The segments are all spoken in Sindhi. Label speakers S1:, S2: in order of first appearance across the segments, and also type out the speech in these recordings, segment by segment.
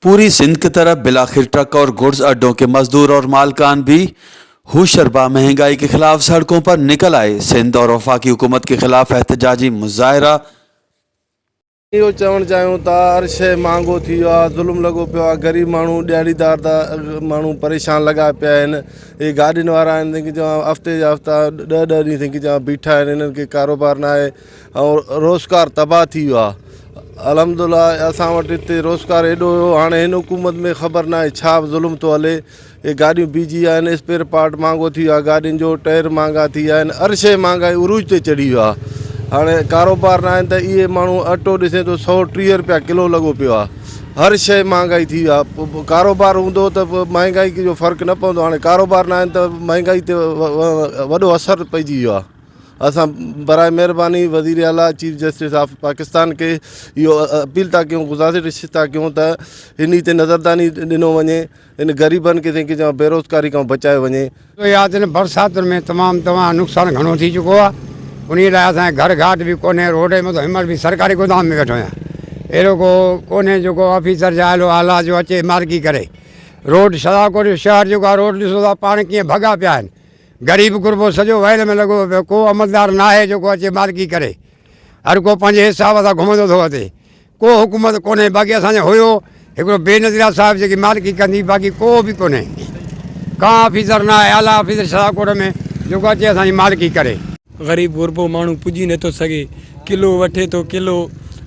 S1: पूरी सिंध की तरह बिलाखिर ट्रक और गुड्स अड्डों के मजदूर और मालकान भी होशरबा महंगाई के खिलाफ सड़कों पर निकल आए। सिंध और वफाकी हुकूमत के खिलाफ एहतजाजी मुजाहरा।
S2: اهو چوڻ چاهيون ٿا هر شيء مهانگو ٿي ويو آهي، ظلم لڳو پيو آهي، غريب ماڻهو ڏهاڙيدار ته ماڻهو پريشان لڳا پيا آهن، اهي گاڏين وارا آهن جيڪي چوان هفتي جا هفتا ڏهه ڏهه ڏينهن جيڪي چوان بيٺا آهن، انهن کي ڪاروبار نه آهي ۽ روزگار تباهه ٿي ويو آهي. الحمدلله اسان وٽ هتي روزگار ايڏو هيو، هاڻي هن حڪومت ۾ خبر نه آهي ڇا ظلم ٿو هلي. اهي گاڏيون بيهجي ويا آهن، اسپيئر پارٽ مهانگو ٿي ويو آهي، گاڏين جو ٽائر مهانگا ٿي ويا آهن، هر شيء مهانگائي عروج تي چڙهي ويو آهي، هاڻي ڪاروبار نه آهن ته اهي ماڻهو اٽو ڏسين ٿو 130 رپيا ڪلو لڳو پيو آهي، هر شيء مهانگائي ٿي ويو آهي، ڪاروبار هوندو ته مهانگائي جو فرق نه پوندو، هاڻي ڪاروبار نه آهن ته مهانگائي تي وڏو اثر پئجي ويو آهي. اسان براء مهرباني وزير اعليٰ چيف جسٽس آف پاڪستان کي اهو اپيل ٿا ڪيون، گذارش ٿا ڪيون ته انهي تي نظرداني ڏنو وڃي. ان غريبن کي جنهن کي چوان بيروزگاري کان بچايو وڃي.
S3: ياد هن برساتن ۾ تمام تمام نقصان گهڻو ٿي چڪو آهي انهي لاء اسان کي گهر گهاٽ به ڪونهي روڊ جي مٿان هن مهل به سرڪاري گودام ۾ ويٺو آهيان اهڙو ڪو ڪونهي جيڪو آفيسر جا اهلو اعليٰ جو اچي مالڪي ڪري روڊ شهدادڪوٽ جو شهر جيڪو آهي روڊ ڏسو ٿا پاڻ ڪيئن ڀڳا پيا آهن غريب غربو سڄو ويل ۾ لڳو پيو ڪو عملدار ناهي جيڪو اچي مالڪي ڪري هر ڪو پنهنجي حساب سان گهمندو ٿو وتي ڪو حڪومت ڪونهي باقي اسان جو هيو هڪڙو بينظيرا صاحب جيڪي مالڪي ڪندي باقي ڪو به ڪونهي ڪا آفيسر نه آهي اعليٰ آفيسر شهدادڪوٽ ۾ جيڪو اچي اسان جي مالڪي ڪري.
S4: غريب غربو ماڻهو پڄي نٿو سگهي ڪلو وٺي ٿو ڪلو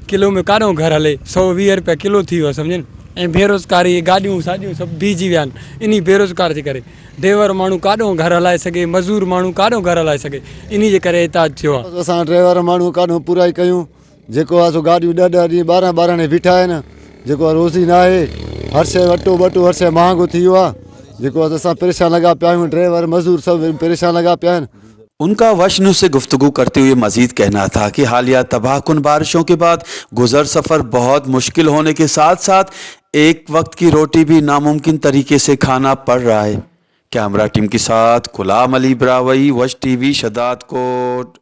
S4: ڪلو ۾ ڪاڏو گهر هلي 120 رپيا ڪلو ٿي ويو سمجهين ۽ بيروزگاري گاڏيون ساڏيون سڀ بيهجي ويا آهن انهي بيروزگار جي ڪري ڊريور ماڻهو ڪاڏو گهر هلائي سگهي مزور ماڻهو ڪاڏو گهر هلائي سگهي انهي جي ڪري احتجاج ٿيو آهي.
S5: اسان ڊريور ماڻهو ڪاڏو پورائي ڪيون جيڪو آ سو گاڏيون ڏهه ڏهه ڏينهن ٻارهن ٻارهن ڏينهن بيٺا آهن جيڪو آ روزي نه آهي هر شيء اٽو ٻٽو هر شيء مهانگو ٿي ويو آ جيڪو آ اسان پريشان لڳا پيا آهيون ڊرائيور مزور سڀ پريشان لڳا پيا آهن.
S1: ان کا وش نيوز سے گفتگو کرتے ہوئے مزید کہنا تھا کہ حالیہ تباہ کن بارشوں کے بعد گزر سفر بہت مشکل ہونے کے ساتھ ساتھ ایک وقت کی روٹی بھی ناممکن طریقے سے کھانا پڑ رہا ہے۔ کیمرہ ٹیم کے ساتھ غلام علی براوئی، وش ٹی وی، شہدادکوٹ۔